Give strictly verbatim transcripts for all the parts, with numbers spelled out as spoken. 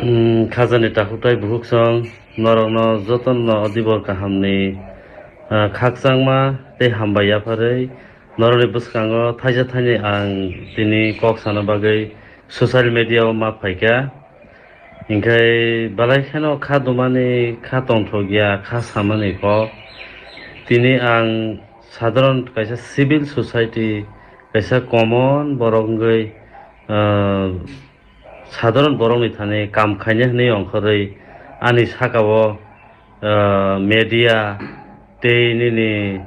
Khajani takhuk tai bukhuk song norokno jotono o dibor kahamni, ah, khakchangma tei hambai yapharwi norokni bwskango thaisa thaini ang tini kok sana bagwi social media o ma phaikha. Hinkhe belai kheno kha dumani, kha tongthokya, kha samani kok. Tini ang sadharon kaisa civil society, kaisa common borok wngwi, ah, sadharon borokni thani kam khaina hwnwi ongkhorwi ani sakao, ah, media tei nini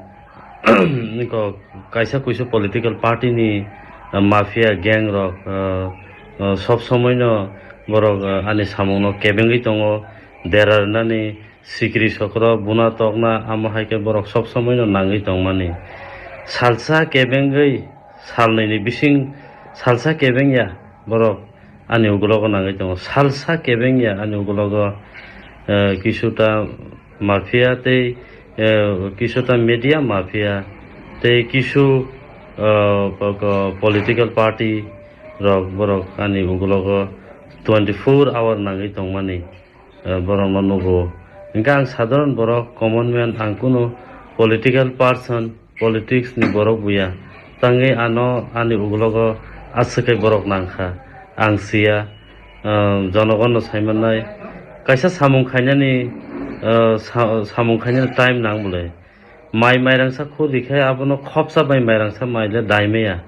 niko kaisa kuisu political party ni, ah, mafia gang rok, ah, ah, sob somoi no borok, ah, ani samung no kebengwi tongo, dera rwnani, sikri sokro, buna tokna, amo hai khe borok sob somoi no nangwi tongmani. Salsa kebengwi salnwi ni bising salsa kebengya borok ani ugulogo nangwi tongo. Salsa kebengya ani ugulogo, eh, kisuta mafia tei, eh, kisuta media mafia tei kisu, eh, po-, po-, political party rok borok ani ugulogo twenty four hour nangwi tongmani. Eh, borokno nugo. Hingkhe ang sadharon borok, common man, ang kunu political person, politics ni borok buya. Tangwi ano ani ugulogo aswk khe borok nangkha. Ang siya, eh, jonogonno saimannai. Kaisa samung khainani, eh, sa-, samung khainani time nang bwlai. Mai mairangsa khudi khe abono khopsa bai mairangsa mai le dai maya.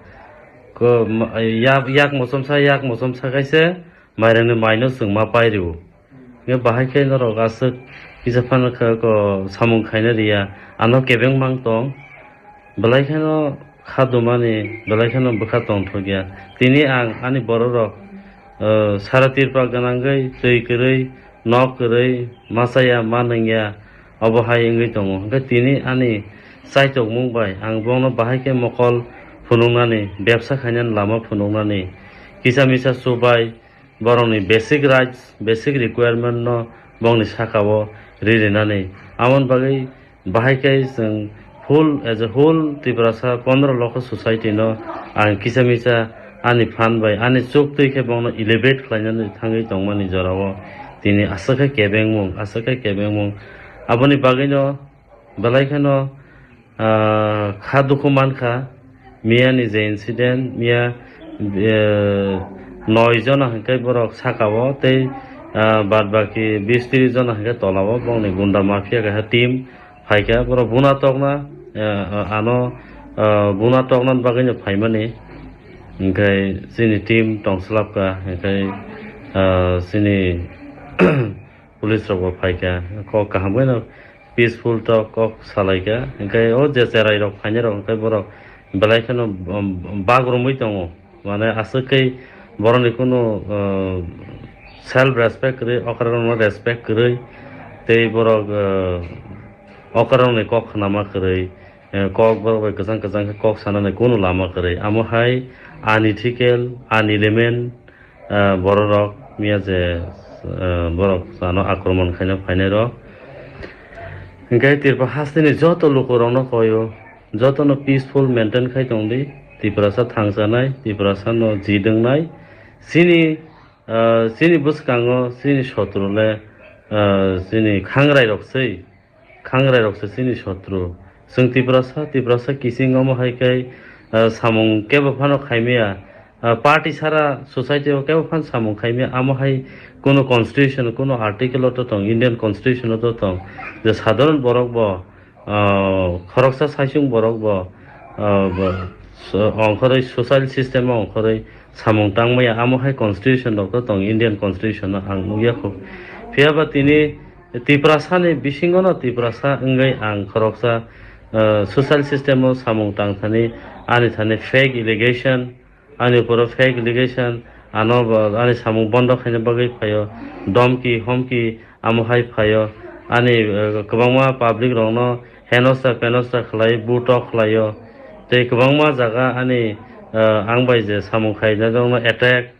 Ko, ma-, yak, yak mochomsa, yak mochomsa khaise mairangni maino chwng ma pai rwo. Hingkhe bahai khe norok aswk kisa phano khe ko samung khaina riya, ano kebeng mang tong. Belai kheno kha dumani, belai kheno bwkha tongthokya. Tini ang ani bororok, eh, sara Tripura gwnangwi twi kwrwi, nok kwrwi, machaya, ma nungya, obo hai wngwi tongo. Hingkhe tini ani chaitokmung bai ang bono bahai khe mokol phunuknani, bebsa khainani lama phunuknani, kisa misa chubai, borokni basic rights, basic requirement no bongni sakao ri rinani. Amoni bagwi bahai khe chwng full, as a whole Tiprasa pondro lokho society no ang kisa misa ani phan bai ani chuk twi khe bongno elevate khlainani thangwi tongmani jorao tini aswk khe kebengmung, aswk khe kebengmung. Aboni bagwino belai kheno, ah, kha dukhu mankha. Miya ni je incident, miya, eh, noi jona hinkhe borok sakao tei, ah, bad baki bis tris jona hinkhe tolao bongni gunda mafia kaisa team phaikha. Borok buna tokna, eh, ano, ah, buna tokna bagwino phaimani. Hinkhe chini team tongslapkha, hinkhe, ah, chini police rok bo phaikha, kok kaham khe no peaceful talk kok salaikha, hinkhe o je cherai rok phainai rok hinkhe borok belai kheno, um, bak romwi tongo, mane aswk khe borokni kunu, uh, self respect kwrwi, okra rokno respect kwrwi tei borok, uh, okra rokni kok khnama kwrwi, uh, kok borok bai kwchang kwchang khe kok sanani kunu lama kwrwi, amo hai unethical, unelement, ah, bororok miya je, ah, borok ano akromon khaina phainai rok. Hinkhe Tripura hasteni joto lukurokno koyo, jotono peaceful maintain khai tongdi, Tiprasa thangsanai, Tiprasano jidwngnai, chini, ah, chini bwskango chini sotru le, ah, chini khangrai rok sei. Khangrai rok se chini sotru. Chwng Tiprasa, Tiprasa kiching omo hai khe, ah, samung kebo phano khaimaya. Ah, party sara society o kebo phan samung khaimaya. Amo hai kuno constitution, kuno article o to tong, Indian constitution o to tong. Je sadharon borok bo, ah, khoroksa saisung borok bo, ah, bo, so-, ongkhorwi social system o ongkhorwi samung tangmaya. Amo hai constitution rok to tong, Indian constitution o ang nukya kho. Phiya ba tini Tiprasani bisingono Tiprasa wngwi ang khoroksa, eh, social system o samung tang thani, ani thani fake allegation, ani uporo fake allegation, ano bo ani samung bondo khaina bagwi phaio, domki, homki, amo hai phaio, ani, eh, kwbangma public rokno henosta penosta khlai, butok khlaio, tei kwbangma jaga ani, eh, ang bai je samung khaina rokno attack,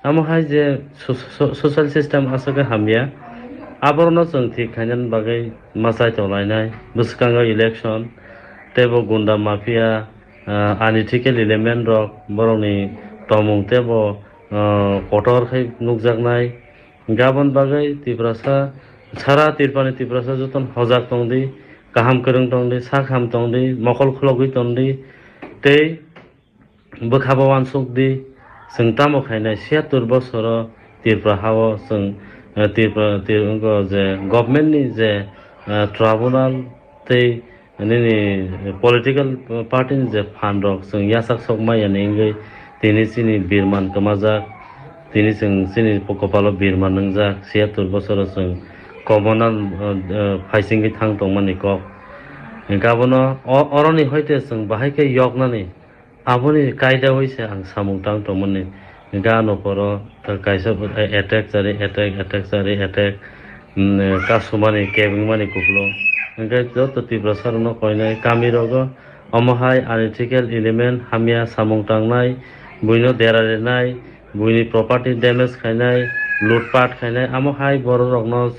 Amo hai je so-, so-, social system aswk khe hamya, aborokno chwng thik khainani bagwi ma chai tonglainai. Bwskango election, tei bo gunda mafia, ah, unethical element rok, borokni tongmung tei bo, ah, kotor khe nukjaknai. Gabon bagwi Tiprasa, sara Tripurani Tiprasa jotono hojak tongdi, kaham kwrwng tongdi, sak ham tongdi, mokol khulogwi tongdi, tei bwkhabo uansukdi. Chwng tamo khainai siyattur bosoro Tripura hao chwng, eh, Tripura, Tri-, wngkha je government ni je, eh, tribunal tei nini political party ni je phan rok chwng yachak sok maya ni wngwi tini chini birman kwmajak, tini chwng chini kopalo birman nwngjak, siyattur bosoro chwng communal, eh, eh, phaisingwi thang tongmani kok. Hwnkhe abono o-, oroni hoite chwng bahai khe yoknani aboni kaidawi se ang samung tang tongmani. Hwnkhe ano poro kaisa attack chari, attack, attack chari, attack, mm, kasumani, kebengmani kupulung. Hwnkhe joto Tiprasa rokno koinai kami rogo omo hai unethical element, hamya samung tangnai, buino dera rinai, buini property damage khainai, lutpat khainai, amo hai borok rokno